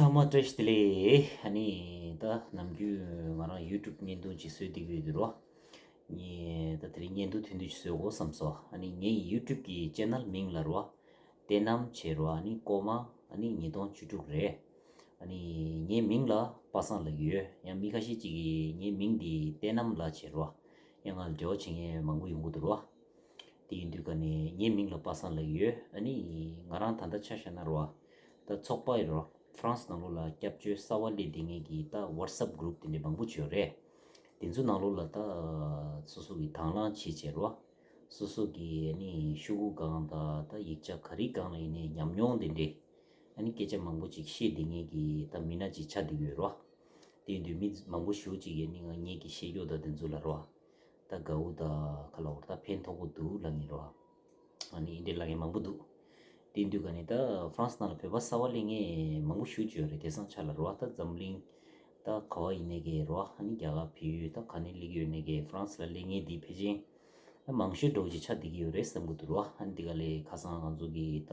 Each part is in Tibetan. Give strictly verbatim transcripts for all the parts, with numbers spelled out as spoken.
ཐོག་མ་བཀྲ་ཤིས་བདེ་ལེགས། ཨ་ནི་ད་ནམ་རྒྱུན་ང་རང་ཡུ་ཊུབ་བརྙན་ཐུང་ཅིག་བཟོས་བསྡད་ཀྱི་ཡོད་དུ་རོ། ངས་ད་དེ་རིང་བརྙན་ཐུང་ཐུང་ཐུང་ཅིག་བཟོས་དགོས་བསམ་སོང་། ཨ་ནི་ངའི་ཡུ་ཊུབ་ཀྱི་ཅེ་ནལ་མིང་ལ་རོ། བསྟན་ནམ་བྱས་རོ། ཨ་ནི་ཀོ་མ་ཨ་ནི་ཉིས་སྟོང་བཅུ་དྲུག་རེད། ཨ་ནི་ངའི་མིང་ལ་པ་སངས་ལབ་ཀྱི་ཡོད། ཡང་མི་ཁ་ཤས་ཅིག་གིས་ངའི་མིང་འདི་བསྟན་ནམ་ལབ་བྱས་རོ། ཡང་ང་ལ་འབྲེལ་བ་བྱེད་མཁན་མང་པོ་ཡོང་གི་འདུག་རོ། དེ་ཡིན་དུས་ཀ་ནས་ངའི་མིང་ལ་པ་སངས་ལབ་ཀྱི་ཡོད། ཨ་ནི་ང་རང་ད་ལྟ་ཆ་བཞག་ན་རོ། ད་ཚོགས་པ་ཡི་རོ། ཧྥ་རན་སི་ནང་ལོགས་ལ་སྐྱབས་བཅོལ་གསར་པ་སླེབས་བསྡད་མཁན་གྱི་ད་ཝ་ཊི་སེབ་གུ་རུབ་དེ་འདྲ་མང་པོ་ཅིག་ཡོད་རེད། དེ་ཚོ་ནང་ལོགས་ལ་ད་སོ་སོ་གི་དང་བླངས་བྱས་བྱས་རོ། སོ་སོ་གི་ཨ་ནི་ཤོག་གུ་སྒང་དང་ད་ཡིག་ཆ་ག་རེ་སྒང་ལ་ཡིན་ནའི་ཉམས་མྱོང་དེ་འདྲས། ཨ་ནི་སྐད་ཆ་མང་པོ་ཅིག་བཤད་བསྡད་མཁན་གྱི་ད་མི་སྣ་ཅིག་ཆགས་བསྡད་ཀྱི་ཡོད་རོ། དེ་ཡིན་དུས་མི་མང་པོ་ཞེ་པོ་ཅིག་གིས་ཨ་ནི་ང་ངེད་ཀྱི་བཤད་རྒྱུ་དང་དེ་ཚོ་ལ་རོ། ད་དགའ་བོ་དང་ག་ལ་བར་ད་ཕན་ཐོགས་པོ་འདུག་ལབ་མཁན་རོ། ཨ་ནི་འདི་འདྲས་ལབ་མཁན་མང་པོ་འདུག་དེ་ཡིན་དུས་ཀ་ནས་ད་ཧྥ་རན་སི་ནང་ལ་བོད་པ་གསར་པ་སླེབས་མཁན་མང་པོ་ཞེ་པོ་ཅིག་ཡོད་རེད། དེང་སང་ཆ་ལ་རོ། ད་འཛམ་གླིང་ད་ག་བ་ཡིན་ནའི་གི་རོ། ཨ་ནི་རྒྱ་གར་བལ་ཡུལ་ད་ག་ནས་སླེབས་ཀྱི་ཡོད་ནའི་གི་ཧྥ་རན་སི་ལ་སླེབས་མཁན་འདི་ཕལ་ཆེར་ད་མང་ཤོས་འདྲ་བོ་ཅིག་ཆགས་བསྡད་ཀྱི་ཡོད་རེད་བསམ་གྱི་འདུག་རོ། ཨ་ནི་འདི་ག་ལས་ཁ་སང་ང་ཚོ་གི་ད་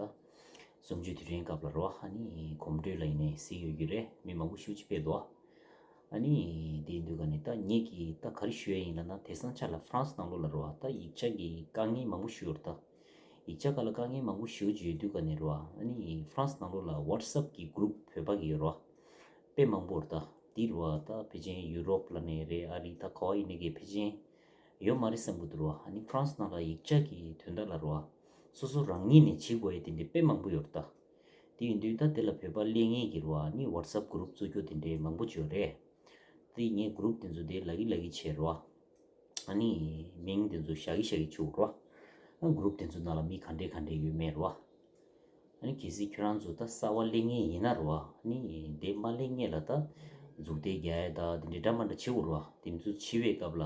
གསུམ་བཅུའི་དུས་དྲན་སྐབས་ལ་རོ། ཨ་ནི་གོམ་བགྲོད་ལ་ཡིན་ནའི་གཟིགས་ཡོད་ཀྱི་རེད། མི་མང་པོ་ཞེ་པོ་ཅིག་ཕེབས་འདུག་ཨ་ནི་དེ་ཡིན་དུས་ཀ་ནས་ད་ངེད་ཀྱིས་ད་ག་རེ་ཞུ་ཡ་ཡིན་ལབ་ན། དེང་སང་ཆ་ལ་ཧྥ་རན་སི་ནང་ལོགས་ལ་རོ། ད་ཡིག་ཆ་གི་དཀའ་ངལ་མང་པོ་ཞེ་པོ་ཡོད་རེད་ད། ཡིག་ཆ་སྒང་ལ་དཀའ་ངལ་མང་པོ་ཞེ་པོ་ཅིག་ཡོད་དུས་ཀ་ནས་རོ། ཨ་ནི་ཧྥ་རན་སི་ནང་ལོགས་ལ་ཝ་ཊི་སེབ་གི་གུ་རུབ་བོད་པ་གི་ཡོད་རོ། དཔེ་མང་པོ་རེད་ད། འདི་རོ་ད་ཕལ་ཆེར་ཡུ་རོབ་ལ་ནས་རེད། ཨ་རི་ད་ག་བ་ཡིན་ནའི་གི་ཕལ་ཆེར་ཡོད་མ་རེད་བསམ་གྱི་འདུག་རོ། ཨ་ནི་ཧྥ་རན་སི་ནང་ལ་ཡིག་ཆ་གི་དོན་དག་ལ་རོ། སོ་སོ་རང་ཉིད་ནས་བྱེད་དགོས་ཡ་དེ་འདྲའི་དཔེ་མང་པོ་ཡོད་རེད་ད། དེ་ཡིན་དུས་ད་དེ་ལ་བོད་པ་སླེབས་མཁན་གྱི་རོ། ཨ་ནི་ཝ་ཊི་སེབ་གུ་རུབ་བཙུགས་རྒྱུ་དེ་འདྲའི་མང་པོ་ཅིག་ཡོད་རེད། དེ་ངས་གུ་རུབ་དེ་ཚོ་དེ་ལབ་ཀྱི་ལབ་ཀྱི་བྱས་རོ། ཨ་ནི་མིང་དེ་ཚོ་བཞག་གི་བཞག་གི་བྱེད་དགོས་རོ། ཨ་གུ་རུབ་དེ་ཚོ་ནང་ལ་མི་ག་འདྲས་ག་འདྲས་ཡོད་མེད་རོ། ཨ་ནི་གལ་སྲིད་ཁྱོད་རང་ཚོ་ད་གསར་པ་སླེབས་མཁན་ཡིན་ན་རོ། ཨ་ནི་དེ་མ་སླེབས་སྔོན་ལ་ད་མཛུབ་ཐེལ་རྒྱག་ཡ་ད་དེ་འདྲས་འདྲ་མ་འདྲ་བྱེད་དགོས་རོ། དེ་ཚོ་བྱེད་པའི་སྐབས་ལ་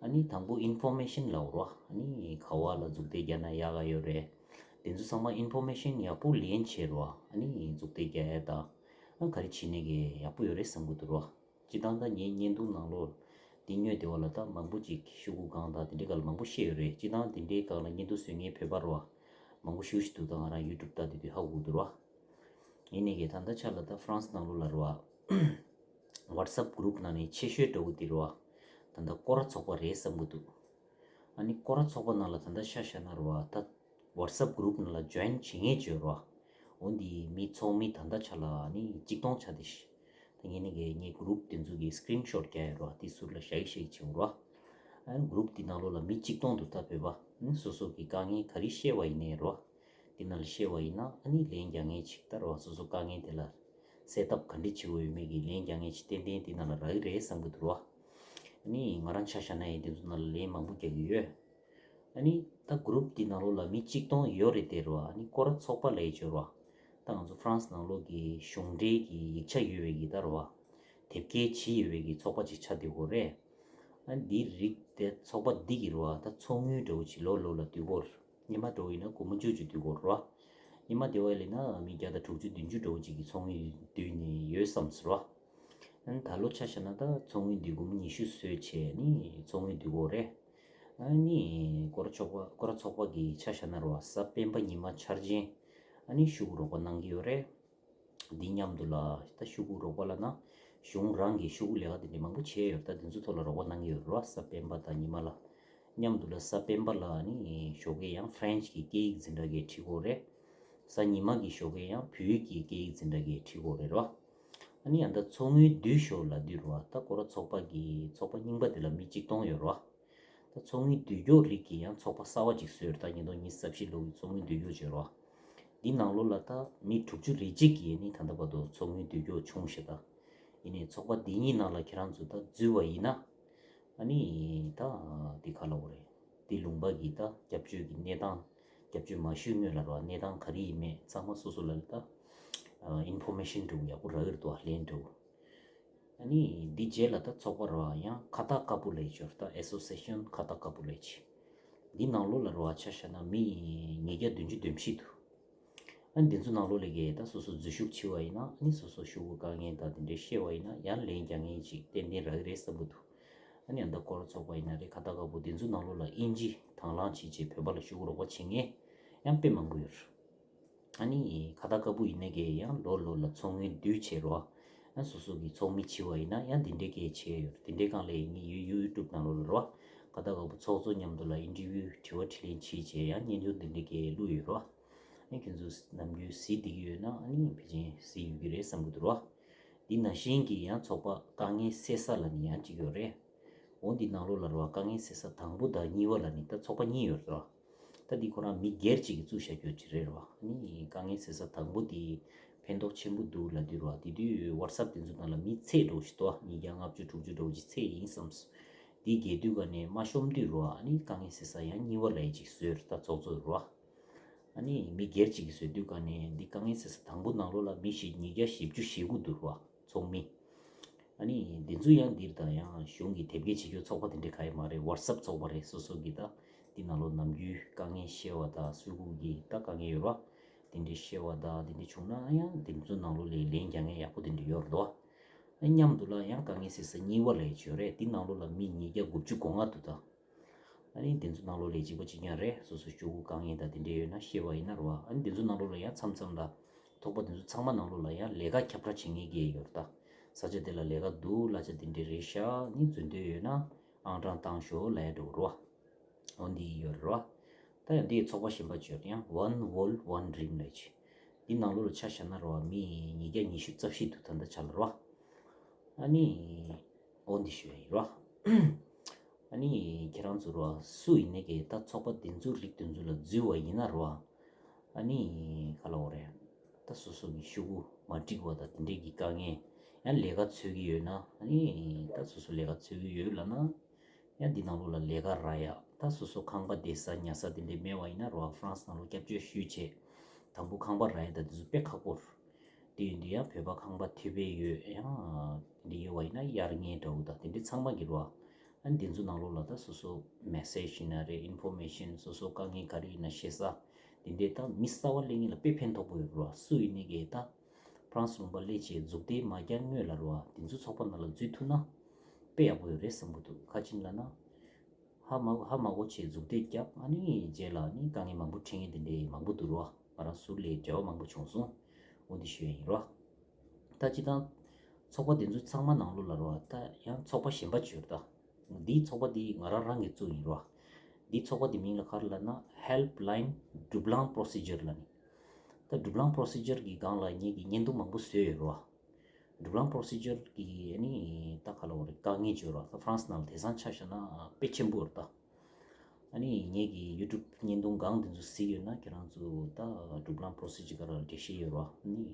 ཨ་ནི་དང་པོ་ཨིན་ཕོར་མེ་ཤན་ལབ་རོ། ཨ་ནི་ག་བ་ལ་མཛུབ་ཐེལ་རྒྱག་ན་ཡག་ག་ཡོད་རེད། དེ་ཚོ་ཚང་མ་ཨིན་ཕོར་མེ་ཤན་ཡག་པོ་ལེན་བྱས་རོ། ཨ་ནི་མཛུབ་ཐེལ་རྒྱག་ཡ་ད་ཨ་ག་རེ་བྱེད་ནའི་གི་ཡག་པོ་ཡོད་རེད་བསམ་གྱི་འདུག་རོ། སྤྱིར་བཏང་ད་ངའི་བརྙན་ཐུང་ནང་ལོགས་འདི་སྔོན་དེ་བ་ལ་ད་མང་པོ་ཅིག་ཤོག་གུ་སྒང་དང་དེ་འདྲའི་སྒང་ལ་མང་པོ་བཤད་ཡོད་རེད། སྤྱིར་བཏང་དེ་འདྲའི་སྒང་ལ་བརྙན་ཐུང་བཟོ་མཁན་བོད་པ་རོ། མང་པོ་ཞེ་པོ་ཅིག་འདུག་ད་ང་རང་ཡུ་ཊུབ་ལྟ་དུས་དུས་ཧ་གོ་གི་འདུག་རོ། ཡིན་ནའི་གི་ད་ལྟ་ཆ་ལ་ད་ཧྥ་རན་སི་ནང་ལོགས་ལ་རོ། ཝ་ཊི་སེབ་གུ་རུབ་ནང་ནས་ཆེ་ཤོས་འདྲ་བོ་དེ་རོ། ད་ལྟ་སྐོར་ར་ཚོགས་པ་རེད་བསམ་གྱི་འདུག་ཨ་ནི་སྐོར་ར་ཚོགས་པ་ནང་ལ་ད་ལྟ་ཆ་བཞག་ན་རོ། ད་ཝ་ཊི་སེབ་གུ་རུབ་ནང་ལ་ཇོ་ཡིན་བྱེད་མཁན་ཅིག་ཡོད་རོ། འོ་འདི་མི་ཚོགས་མི་ད་ལྟ་ཆ་ལ་ཨ་ནི་གཅིག་སྟོང་ཆགས་བསྡད་ཤག་ད་ངས་ནི་གི་ངའི་གུ་རུབ་དེ་ཚོ་གི་སི་ཀི་རིན་ཤོཊ་རྒྱག་ཡོད་རོ། དེ་ཟུར་ལ་བཞག་གི་བཞག་གི་བྱེད་རོ། ཨ་ནི་གུ་རུབ་དེ་ནང་ལོགས་ལ་མི་གཅིག་སྟོང་འདུག་ད་བོད་པ། ཨ་ནི་སོ་སོ་གི་དཀའ་ངལ་ག་རེ་བཤད་པ་ཡིན་ནའི་རོ། དེ་ནང་ལ་བཤད་པ་ཡིན་ན་ཨ་ནི་ལན་རྒྱག་མཁན་ཅིག་ད་རོ། སོ་སོ་དཀའ་ངལ་དེ་ལ་སེལ་ཐབས་ག་འདྲ་བྱེད་དགོས་ཡོད་མེད་ཀྱི་ལན་རྒྱག་མཁན་ཅིག་ཏན་ཏན་དེ་ནང་ལ་རག་གི་རེད་བསམ་གྱི་འདུག་རོ། ཨ་ནི་ང་རང་ཆ་བཞག་ན་ཡང་དེ་ཚོ་ནང་ལ་ལན་མང་པོ་རྒྱག་གི་ཡོད། ཨ་ནི་ད་གུ་རུབ་དེ་ནང་ལོགས་ལ་མི་གཅིག་སྟོང་ཡོད་རེད་དེ་རོ། ཨ་ནི་སྐོར་ར་ཚོགས་པ་ལབ་ཡས་ཅིག་ཡོད་རོ། ད་ང་ཚོ་ཧྥ་རན་སི་ནང་ལོགས་ཀྱི་གཞུང་འབྲེལ་གྱི་ཡིག་ཆ་ཡོད་པའི་གི་ད་རོ། དེབ་སྐྱེལ་བྱེད་ཡོད་པའི་གི་ཚོགས་པ་ཅིག་ཆགས་བསྡད་ཡོད་རེད། ཨ་ནི་འདི་རིགས་དེ་ཚོགས་པ་འདི་གི་རོ། ད་ཚོགས་དངུལ་འདྲ་བོ་ཅིག་ལོ་ལོ་ལ་བསྡུ་དགོས་རེད། སྔོན་མ་འདྲ་བོ་ཡིན་ན་སྒོར་མོ་བཅུ་བཅུ་བསྡུ་དགོས་རེད་རོ། སྔོན་མ་དེ་བ་ལས་ན་མི་བརྒྱ་དང་དྲུག་ཅུ་བདུན་ཅུ་འདྲ་བོ་ཅིག་གི་ཚོགས་དངུལ་བསྡུས་ནས་ཡོད་བསམ་སོང་རོ། ཨ་ནི་ད་ལོ་ཆ་བཞག་ན་ད་ཚོགས་དངུལ་འདི་སྒོར་མོ་ཉི་ཤུ་བཟོས་བྱས་ནི་ཚོགས་དངུལ་བསྡུ་དགོས་རེད། ཨ་ནི་སྐོར་ར་ཚོགས་པ་སྐོར་ར་ཚོགས་པ་གི་ཆ་བཞག་ན་རོ། གཟའ་སྤེན་པ་ཉི་མ་འཆར་ཅན་ཨ་ནི་ཤོག་གུ་རོགས་པ་གནང་གི་ཡོད་རེད། འདི་མཉམ་དུ་ལ་ད་ཤོག་གུ་རོགས་པ་ལབ་ན་གཞུང་རང་གི་ཤོག་གུ་ལས་ཀ་དེ་འདྲ་མང་པོ་བྱས་ཡོད་རེད། ད་དེ་ཚོ་ཐོག་ལ་རོགས་པ་གནང་གི་ཡོད་རེད་རོ། གཟའ་སྤེན་པ་དང་ཉི་མ་ལ། མཉམ་དུ་ལ་གཟའ་སྤེན་པ་ལ་ནི་ཞོགས་ཀས་ཡང་ཧྥ་རན་སི་གི་སྐད་ཡིག་འཛིན་གྲྭ་གིས་ཁྲིད་ཀྱི་ཡོད་རེད། གཟའ་ཉི་མ་གི་ཞོགས་ཀས་ཡང་བོད་ཡིག་གི་སྐད་ཡིག་འཛིན་གྲྭ་གིས་ཁྲིད་ཀྱི་ཡོད་རེད་རོ། ཨ་ནི་ཡང་ད་ཚོགས་དངུལ་བསྡུས་ཤོག་ལབ་དུས་རོ། ད་སྐོར་ར་ཚོགས་པ་གི་ཚོགས་པ་རྙིང་པ་དེ་ལ་མི་གཅིག་སྟོང་ཡོད་རོ། ད་ཚོགས་དངུལ་བསྡུས་ཀྱོག་རིགས་ཀྱི་ཡང་ཚོགས་པ་གསར་པ་ཅིག་བཟོས་རེད། ད་ཉིས་སྟོང་ཉི་ཤུ་རྩ་བཞི་ལོ་གི་ཚོགས་དངུལ་བསྡུས་ཀྱོག་བྱས་རོ། འདི་ནང་ལོགས་ལ་ད་མི་དྲུག་ཅུ་རེ་གཅིག་གིས་ནི་ད་ལྟ་བར་དུ་ཚོགས་དངུལ་བསྡུས་ཀྱོག་བྱུང་ཤག་ད་ཡིན་ནའི་ཚོགས་པ་འདི་གཉིས་ནང་ལ་ཁྱེད་རང་ཚོ་ད་འཛུལ་བ་ཡིན་ན། ཨ་ནི་ད་འདི་ག་ལབ་དགོས་རེད། འདི་ལུང་པ་གི་ད་སྐྱབས་བཅོལ་གྱི་གནས་སྟངས། སྐྱབས་བཅོལ་མ་ཞུས་སྔོན་ལ་རོ། གནས་སྟངས་ག་རེ་ཡིན་མེད་ཚང་མ་སོ་སོ་ལ་ད་ཨིན་ཕོར་མེ་ཤན་འདྲ་བོ་ཡག་པོ་རག་གི་རེད་དོ། ལན་འདྲ་བོ། ཨ་ནི་འདི་རྗེས་ལ་ད་ཚོགས་པ་རོ། ཡང་ཁ་ཏ་ཀ་པུ་ལབ་ཅིག་ཡོད་རེད། ད་ཨེ་སོ་སི་ཨེ་ཤན་ཁ་ཏ་ཀ་པུ་ལབ་ཅིག་འདི་ནང་ལོགས་ལ་རོ་ཆ་བཞག་ན་མི་ཉིས་བརྒྱ་བདུན་ཅུ་དོན་བཞི་འདུག་ཨ་ནི་འདི་ཚོ་ནང་ལོགས་ལ་གི་ད་སོ་སོ་འཛུལ་ཞུགས་བྱས་པ་ཡིན་ན། ཨ་ནི་སོ་སོ་ཤོག་གུ་དཀའ་ངལ་དང་དེ་འདྲའི་བཤད་པ་ཡིན་ན་ཡང་ལན་རྒྱག་མཁན་ཅིག་ཏན་ཏན་རག་གི་རེད་བསམ་གྱི་འདུག་ཨ་ནི་ཡང་ད་སྐོར་ར་ཚོགས་པ་ཡིན་ན་རེད། ཁ་ཏ་ཀ་པུ། འདི་ཚོ་ནང་ལོགས་ལ་དབྱིན་ཇི་དང་བླངས་བྱས་བྱས་བོད་པ་ལ་ཤོག་གུ་རོགས་པ་བྱེད་མཁན་ཡང་དཔེ་མང་པོ་ཡོད་རེད། ཨ་ནི་ཁ་ཏ་ཀ་པུ་ཡིན་ནའི་གི་ཡང་ལོ་ལོ་ལ་ཚོགས་དངུལ་བསྡུས་བྱས་རོ། ཡང་སོ་སོ་གི་ཚོགས་མི་བྱི་བ་ཡིན་ན་ཡང་འདི་འདྲའི་གི་བྱས་ཡོད། དེ་འདྲའི་སྒང་ལ་ངའི་ཡུ་ཡུ་ཊུབ་ནང་ལོགས་ལ་རོ། ཁ་ཏ་ཀ་པུ་ཚོགས་གཙོ་མཉམ་དུ་ལ་ཨིན་ཊར་བིའུ་དྲི་བ་དྲིས་ལན་བྱས་བྱས་ཡང་བརྙན་ཐུང་འདི་འདྲའི་གི་བླུགས་ཡོད་རོ། ཨ་ནི་ཁྱེད་ཚོ་ནམ་རྒྱུན་གཟིགས་བསྡད་ཀྱི་ཡོད་ན་ཨ་ནི་ཕལ་ཆེར་གཟིགས་ཡོད་ཀྱི་རེད་བསམ་གྱི་འདུག་རོ། འདི་ནང་བཞིན་གྱི་ཡང་ཚོགས་པ་དཀའ་ངལ་སེལ་ས་ལ་ནི་ཡང་གཅིག་ཡོད་རེད། འོ་འདི་ནང་ལོགས་ལ་རོ་དཀའ་ངལ་སེལ་ས་དང་པོ་དང་གཉིས་པ་ལ་ནི་ད་ཚོགས་པ་གཉིས་ཡོད་རེད་རོ། ད་འདི་ཁོ་རང་མི་སྒེར་གཅིག་གིས་བཙུགས་བཞག་རྒྱུ་ཅིག་རེད་རོ། ཨ་ནི་དཀའ་ངལ་སེལ་ས་དང་པོ་དེ་ཕན་ཐོགས་ཆེན་པོ་འདུག་ལབ་དུས་རོ། དེ་དུས་ཝ་ཊི་སེབ་དེ་ཚོ་ནང་ལ་མི་ཚད་འགྲོ་ཞིག་ཏོ་ཉིས་བརྒྱ་ལྔ་བཅུ་དྲུག་ཅུ་འགྲོ་ཅིག་ཚད་ཡིན་བསམ། དེ་རྒྱལ་དུས་ག་ནས་མ་ཤོམ་དུས་རོ། ཨ་ནི་དཀའ་ངལ་སེལ་ས་ཡང་གཉིས་པ་ལ་ཡི་ཅིག་བཟོས་རེད་ད་ཚོགས་གཙོ་རོ། ཨ་ནི་མི་སྒེར་གཅིག་གིས་བཟོས་དུས་ག་ནས་འདི་དཀའ་ངལ་སེལ་ས་དང་པོ་ནང་ལོགས་ལ་མི་ཞིག་ཉིས་བརྒྱ་བཞི་བཅུ་ཞེ་དགུ་འདུག་རོ། ཚོགས་མི། ཨ་ནི་འདི་ཚོ་ཡང་འདིར་དང་ཡང་གཞུང་གིས་དེབ་སྐྱེལ་བྱེད་རྒྱུ་ཚོགས་པ་དེ་འདྲ་ག་ཡི་མ་རེད། ཝ་ཊི་སེབ་ཚོགས་པ་རེད། སོ་སོ་གི་ད་འདི་ནང་ལོགས་ནམ་རྒྱུན་དཀའ་ངལ་བཤད་པ་དང་སུ་གུ་གི་ད་དཀའ་ངལ་ཡོད་ར། དེ་འདྲ་བཤད་པ་དང་དེ་འདྲ་བྱུང་ན་ཡང་དེ་ཚོ་ནང་ལོགས་ལས་ལན་རྒྱག་མཁན་ཡག་པོ་དེ་འདྲ་ཡོད་རེད་དོ། ཨ་མཉམ་དུ་ལ་ཡང་དཀའ་ངལ་སེལ་ས་གཉིས་པ་ལ་ཡི་ཅིག་ཡོད་རེད། འདི་ནང་ལོགས་ལ་མི་ཉིས་བརྒྱ་དགུ་བཅུ་གོ་ལྔ་འདུག་ད། ཨ་ནི་དེ་ཚོ་ནང་ལོགས་ལས་གཅིག་པ་གཅིག་རྐྱང་རེད། སོ་སོ་ཤོག་གུ་དཀའ་ངལ་དང་དེ་འདྲ་ཡོད་ན་བཤད་པ་ཡིན་ན་རོ། ཨ་ནི་དེ་ཚོ་ནང་ལོགས་ལ་ཡང་མཚམས་མཚམས་ལ་ཚོགས་པ་དེ་ཚོ་ཚང་མ་ནང་ལོགས་ལ་ཡང་ལས་ཀ་ཁྱབ་བསྒྲགས་བྱེད་མཁན་གྱི་ཡོད་རེད་ད། ས་ཆ་དེ་ལ་ལས་ཀ་འདུག་གླ་ཆ་དེ་འདྲ་རེད་ཤག་ནི་འཛུལ་འདོད་ཡོད་ན་ཨང་གྲངས་བཏང་ཤོག་ལབ་ཡ་འགྲོ་རོ། འོ་འདི་ཡོད་རེད་རོ། ད་ཡང་འདི་ཚོགས་པ་གཞན་པ་ཅིག་ཡོད་རེད། ཡང་One World One Dream ལབ་ཅིག་འདི་ནང་ལོགས་ལ་ཆ་བཞག་ན་རོ་མི་ཉིས་བརྒྱ་ཉི་ཤུ་རྩ་བཞི་འདུག་ད་ལྟ་ཆ་ལ་རོ། ཨ་ནི། འོ་འདི་ཞུ་ཡ་ཡིན་རོ། ཨ་ནི་ཁྱེད་རང་ཚོ་རོ་སུ་ཡིན་ནའི་གི་ད་ཚོགས་པ་འདི་ཚོ་རིགས་དེ་ཚོ་ལ་འཛུལ་བ་ཡིན་ན་རོ། ཨ་ནི་ག་ལབ་དགོས་རེད། ད་སོ་སོ་གི་ཤོག་གུ་མ་འགྲིག་པ་དང་དེ་འདྲས་ཀྱི་དཀའ་ངལ་ཡང་ལས་ཀ་འཚོལ་གྱི་ཡོད་ན་ཨ་ནི་ད་སོ་སོ་ལས་ཀ་འཚོལ་གྱི་ཡོད་ལབ་ན། ཡང་འདི་ནང་ལོགས་ལ་ལས་ཀ་རག་ཡ། ད་སོ་སོ་ཁང་པ་བསྡད་ས་ཉལ་ས་དེ་འདྲས་མེད་པ་ཡིན་ན་རོ་ཧྥ་རན་སི་ནང་ལོགས་སྐྱབས་བཅོལ་ཞུས་བྱས། དང་པོ་ཁང་པ་རག་ཡ་ད་དེ་ཚོ་དཔེ་ཁག་པོ་རེད། དེ་ཡིན་དུས་ཡང་བོད་པ་ཁང་པ་ཐོབ་པའི་ཡོད་ཡང་དེ་འདྲ་ཡོད་པ་ཡིན་ན་གཡར་མཁན་འདྲ་བོ་དང་དེ་འདྲ་ཚང་མ་གི་རོ། ཨ་ནི་དེ་ཚོ་ནང་ལོགས་ལ་ད་སོ་སོ་མེ་སེ་ཇི་ཡིན་ན་རེད། ཨིན་ཕོར་མེ་ཤན་སོ་སོ་དཀའ་ངལ་ག་རེ་ཡིན་ན་ཤེས་ས་དེ་འདྲའི་ད་མི་གསར་པ་སླེབས་མཁན་ལ་དཔེ་ཕན་ཐོགས་པོ་ཡོད་རོ། སུ་ཡིན་ནའི་གི་ད་ཧྥ་རན་སི་ལུང་པ་སླེབས་བྱས་འཛུགས་གཏན་མ་རྒྱག་སྔོན་ལ་རོ་དེ་ཚོ་ཚོགས་པ་ནང་ལ་འཛུལ་ཐུབ་ན་དཔེ་ཡག་པོ་ཡོད་རེད་བསམ་གི་འདུག་ག་ཅི་ལབ་ན། ཧ་མ་ཧ་མ་གོ་བྱས་འཛུགས་གཏན་བརྒྱབ། ཨ་ནི་རྗེས་ལ་ནི་དཀའ་ངལ་མང་པོ་འཕྲད་མཁན་དེ་འདྲའི་མང་པོ་འདུག་རོ། ང་རང་ཟུར་ལས་འབྲེལ་བ་མང་པོ་བྱུང་སོང་། འོ་འདི་ཞུ་ཡ་ཡིན་རོ། ད་སྤྱིར་བཏང་ཚོགས་པ་དེ་ཚོ་ཚང་མ་ནང་ལོགས་ལ་རོ་ད་ཡང་ཚོགས་པ་གཞན་པ་བྱོས་རོ་ད། འདིའི་ཚོགས་པ་འདི་ང་རང་རང་གིས་བཙུགས་ཡིན་རོ། འདིའི་ཚོགས་པ་འདི་མིང་ལ་ག་རེ་ལབ་ན་Helpline Dublin Procedure ལབ་ནི། ད་Dublin Procedure གི་སྒང་ལ་ངེད་ཀྱིས་བརྙན་ཐུང་མང་པོ་བཟོས་ཡོད་རོ། Dublin Procedure གི་ནི་ད་ག་ལབ་དགོས་རེད། དཀའ་ངལ་བྱོས་རོ་ད་ཧྥ་རན་སི་ནང་ལ་དེང་སང་ཆ་བཞག་ན་དཔེ་ཆེན་པོ་རེད་ད། ཨ་ནི་ངེད་ཀྱི་ཡུ་ཊུབ་བརྙན་ཐུང་སྒང་དེ་ཚོ་གཟིགས་ཡོད་ན་ཁྱེད་རང་ཚོ་ད་Dublin Procedure ག་རེ་འགྲེལ་བཤད་ཡོད་རོ། ཨ་ནི་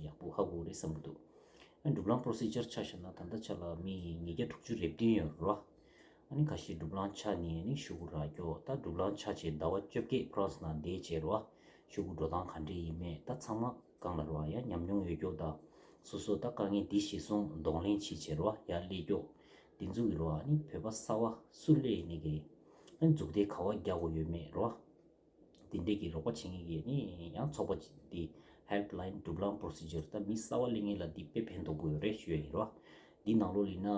ཡག་པོ་ཧ་གོ་རེད་བསམ་གྱི་འདུག་ཨ་Dublin Procedure ཆ་བཞག་ན་ད་ལྟ་ཆ་ལ་མི་ཉིས་བརྒྱ་དྲུག་ཅུ་རེ་བདུན་ཡོད་རོ། ཨ་ནི་ཁ་ཤས་Dublin ཆགས་ནས་ཨ་ནི་ཤོག་གུ་རག་རྒྱུ་ད་Dublin ཆགས་བྱས་ཟླ་བ་བཅོ་བརྒྱད་ཧྥ་རན་སི་ནང་བསྡད་བྱས་རོ། ཤོག་གུ་འགྲོ་སྟངས་ག་འདྲས་ཡིན་མེད་ད་ཚང་མ་སྒང་ལ་རོ་ཡ་ཉམས་མྱོང་ཡོད་རྒྱུ་ད། སོ་སོ་ད་དཀའ་ངལ་འདི་གཞིར་བཟུང་གདོང་ལེན་བྱེད་བྱས་རོ་ཡ་སླེབས་རྒྱུ། འདི་ཚོ་གི་རོ་ཨ་ནི་བོད་པ་གསར་པ་སུ་སླེབས་ནས་གི་ཨ་ནི་འཛུགས་གཏན་ག་པར་རྒྱག་དགོས་ཡོད་མེད་རོ། དེ་འདྲས་ཀྱི་རོགས་པ་བྱེད་མཁན་གྱི་ནི་ཡང་ཚོགས་པ་ཅིག་འདི་Helpline Dublin Procedure ད་མི་གསར་པ་སླེབས་མཁན་ལ་འདི་དཔེ་ཕན་ཐོགས་པོ་ཡོད་རེད་ཞུ་ཡ་ཡིན་རོ། འདི་ནང་ལོགས་ལ་ཡིན་ན་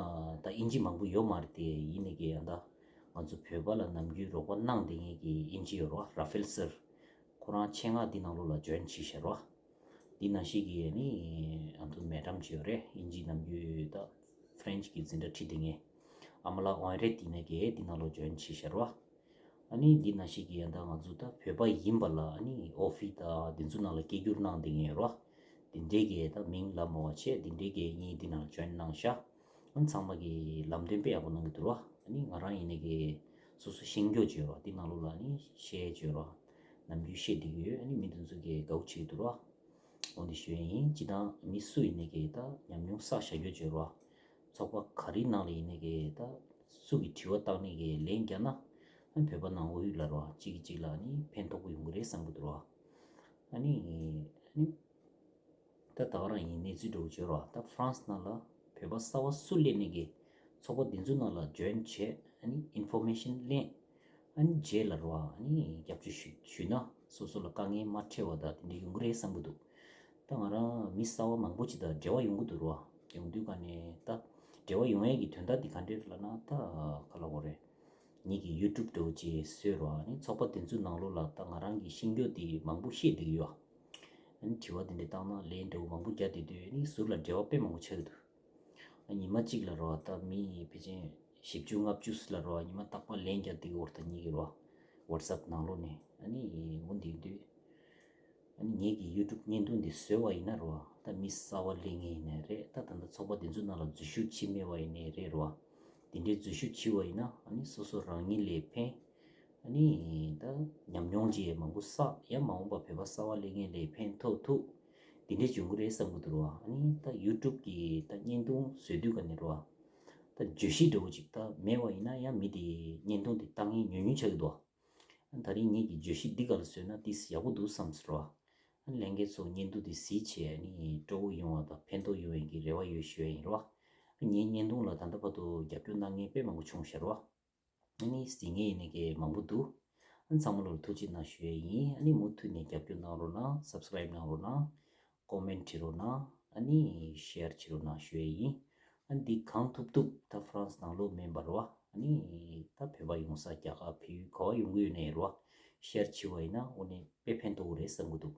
ད་ཨིན་ཇི་མང་པོ་ཡོད་མ་རེད་དེ་ཡིན་ནའི་གི་ཡང་ད་ང་ཚོ་བོད་པ་ལ་ནམ་རྒྱུན་རོགས་པ་གནང་བསྡད་མཁན་གྱི་ཨིན་ཇི་ཡོད་རོ་ར་ཧྥེལ་སར། ཁོ་རང་ཆེད་མངགས་འདི་ནང་ལོགས་ལ་ཇོ་ཡིན་བྱས་ཤག་རོ། འདི་ནང་བཞིན་གྱི་ནི་ཨ་ཐུ་མེ་ཌམ་ཅིག་ཡོད་རེད། ཨིན་ཇི་ནམ་རྒྱུན་ད་ཧྥ་རན་སི་གི་འཛིན་གྲྭ་ཁྲིད་བསྡད་མཁན་ཨ་མ་ལགས་ཨོན་རེ་ཏི་ནས་གི་འདི་ནང་ལོགས་ཇོ་ཡིན་བྱས་ཤག་རོ། ཨ་ནི་འདི་ནང་བཞིན་གྱི་ཡང་ད་ང་ཚོ་ད་བོད་པ་ཡིན་པ་ལ་ཨ་ནི་ཨོ་ཕི་ད་འདི་ཚོ་ནང་ལ་སྐད་སྒྱུར་གནང་བསྡད་མཁན་ཡོད་རོ། འདི་འདྲའི་གི་ད་མིང་ལབ་མ་བ་བྱས་འདི་འདྲའི་གི་གཉིས་འདི་ནང་ཇོ་ཡིན་གནང་ཤག་ཨ་ཚང་མ་གི་ལམ་སྟོན་དཔེ་ཡག་པོ་གནང་གི་འདུག་རོ། ཨ་ནི་ང་རང་ཡིན་ནའི་གི་སོ་སོ་ཤེས་རྒྱུ་བྱོས་རོ། འདི་ནང་ལོགས་ལ་ནི་བཤད་བྱོས་རོ། ནམ་རྒྱུན་བཤད་བསྡད་ཀྱི་ཡོད། ཨ་ནི་མི་དེ་ཚོ་གི་དགའ་བོ་བྱེད་ཀྱི་འདུག་རོ། འོ་འདི་ཞུ་ཡ་ཡིན། སྤྱིར་བཏང་མི་སུ་ཡིན་ནའི་གི་ད་ཉམས་མྱོང་བསགས་བཞག་རྒྱུ་བྱོས་རོ། ཚོགས་པ་ག་རེའི་ནང་ལ་ཡིན་ནའི་གི་ད་སུ་གི་དྲི་བ་བཏང་ནའི་གི་ལན་རྒྱག་ན་ཨ་བོད་པ་ནང་ཨོ་ཡུལ་ལ་རོ་གཅིག་གིས་གཅིག་ལ་ནི་ཕན་ཐོགས་པོ་ཡོང་གི་རེད་བསམ་གྱི་འདུག་རོ། ཨ་ནི། ཨ་ནི། ད་ད་ག་རང་ཡིན་གནས་ཚུལ་འདྲ་བོ་བརྗོད་རོགས། ད་ཧྥ་རན་སི་ནང་ལ་བོད་པ་གསར་པ་སུ་སླེབས་ནས་ཀྱི་ཚོགས་པ་འདི་ཚོ་ནང་ལ་ཇོ་ཡིན་བྱས་ཨ་ནི་ཨིན་ཕོར་མེ་ཤན་ལེན། ཨ་ནི་རྗེས་ལ་རོ་ཨ་ནི་སྐྱབས་བཅོལ་ཞུ་ཞུས་ན་སོ་སོ་ལ་དཀའ་ངལ་མ་འཕྲད་པ་དང་དེ་འདྲ་ཡོང་གི་རེད་བསམ་གྱི་འདུག་ད་ང་རང་མི་གསར་པ་མང་པོ་ཅིག་དང་འབྲེལ་བ་ཡོང་གི་འདུག་རོ། ཡོང་དུས་ག་ནས་ད་འབྲེལ་བ་ཡོང་ཡས་ཀྱི་དོན་དག་འདི་ག་འདྲས་ལབ་ན་ད་ག་ལབ་དགོས་རེད། ངེད་ཀྱི་ཡུ་ཊུབ་འདྲ་བོ་ཅིག་བཟོས་རོགས། ཨ་ནི་ཚོགས་པ་དེ་ཚོའི་ནང་ལོགས་ལ་ད་ང་རང་གི་ཤེས་རྒྱུ་དེ་མང་པོ་བཤད་བསྡད་ཀྱི་ཡོད། ཨ་ནི་དྲི་བ་དེ་འདྲ་བཏང་ན་ལན་འདྲ་བོ་མང་པོ་རྒྱག་བསྡད་དུས་ཨ་ནི་ཟུར་ལ་འབྲེལ་བ་དཔེ་མང་པོ་ཆགས་ཀྱི་འདུག་ཨ་ཉི་མ་གཅིག་ལ་རོ་ད་མི་ཕལ་ཆེར་བཞི་བཅུ་ལྔ་བཅུ་ལ་རོ་ཉི་མ་རྟག་པར་ལན་རྒྱག་བསྡད་ཀྱི་ཡོད་རེད་ད་གཉིས་ཀྱི་རོ། WhatsApp་ནང་ལོགས་ནས་ཨ་ནི་འོ་འདི་དུས། ཨ་ནི་ངེད་ཀྱི་YouTube་བརྙན་ཐུང་འདི་བཟོས་པ་ཡིན་ན་རོ། ད་མི་གསར་པ་སླེབས་མཁན་ཡིན་ནའི་རེད། ད་ད་ལྟ་ཚོགས་པ་འདི་ཚོའི་ནང་ལ་འཛུལ་ཞུགས་བྱས་མེད་པ་ཡིན་ནའི་རེད་རོ། དེ་འདྲའི་འཛུལ་ཞུགས་བྱས་པ་ཡིན་ན་ཨ་ནི་སོ་སོ་རང་ཉིད་ལ་ཕན། ཨ་ནི་ད་ཉམས་མྱོང་ཅིག་མང་པོ་བསགས། ཡང་མ་འོངས་པ་བོད་པ་གསར་པ་སླེབས་མཁན་ལ་ཕན་ཐོགས་ཐུབ། དེ་འདྲའི་འབྱུང་གི་རེད་བསམ་གྱི་འདུག་རོ། ཨ་ནི་ད་YouTube་གི་ད་བརྙན་ཐུང་བཟོས་དུས་ག་ནས་རོ། ད་བརྗོད་གཞི་འདྲ་བོ་ཅིག་ད་མེད་པ་ཡིན་ན་ཡང་མི་དེ་བརྙན་ཐུང་དེ་ལྟ་མཁན་ཉུང་ཉུང་ཆགས་ཀྱི་འདུག་ད་རིང་ངེད་ཀྱི་བརྗོད་གཞི་འདི་ག་ལ་བཟོས་ན་ཏིས་ཡག་པོ་འདུག་བསམ་ཟེར་བ། ལྷན་རྒྱས་ཚོ་བརྙན་ཐུང་འདི་གཟིགས་བྱས་ནི་སྤྲོ་བོ་ཡོང་བ་དང་ཕན་ཐོགས་ཡོང་བའི་གི་རེ་བ་ཡོད་ཞུ་ཡ་ཡིན་རོ། ངའི་བརྙན་ཐུང་ལ་ད་ལྟ་བར་དུ་རྒྱབ་སྐྱོར་གནང་མཁན་དཔེ་མང་པོ་བྱུང་ཤག་རོ། ཨ་ནི་གཟིགས་མཁན་ཡིན་ནི་གི་མང་པོ་འདུག་ཨ་ཚང་མ་ལོར་ཐུགས་རྗེ་གནང་ཞུ་ཡ་ཡིན། ཨ་ནི་མུ་མཐུད་ནས་རྒྱབ་སྐྱོར་གནང་རོགས་གནང་། Subscribe་གནང་རོགས་གནང་། Comment་བྲིས་རོགས་གནང་། ཨ་ནི་Share་བྱེད་རོགས་གནང་ཞུ་ཡ་ཡིན། ཨ་ནི་འདི་གང་ཐུབ་ཐུབ་ད་France་ནང་ལོགས་མིན་པ་རོ། ཨ་ནི་ད་བོད་པ་ཡོང་ས་རྒྱ་གར་བལ་ཡུལ་ག་བ་ཡོང་གི་ཡོད་ནའི་རོ། Share་བྱས་པ་ཡིན་ན་འོ་ནི་དཔེ་ཕན་ཐོགས་རེད་བསམ་གི་འདུག་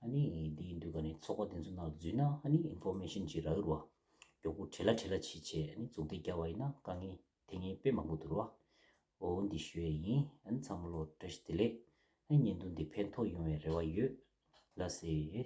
ཨ་ནི་འདི་ཡིན་དུས་ག་ནས་ཚོགས་པ་དེ་ཚོ་ནང་འཛུལ་ན་ཨ་ནི་Information་ཅིག་རག་གི་རོ། མགྱོགས་པོ་བྲེལ་ལ་བྲེལ་ལ་བྱེད་བྱས་ཨ་ནི་མཛུབ་ཐེལ་རྒྱག་པ་ཡིན་ན་དཀའ་ངལ་དེ་ངས་དཔེ་མང་པོ་འདུག་རོ། འོ་འདི་ཞུ་ཡས་ཡིན། ཨ་ནི་ཚང་མ་ལོ་བཀྲ་ཤིས་བདེ་ལེགས། ཨ་ནི་བརྙན་ཐུང་འདི་ཕན་ཐོགས་ཡོང་བའི་རེ་བ་ཡོད། ལགས་སེ།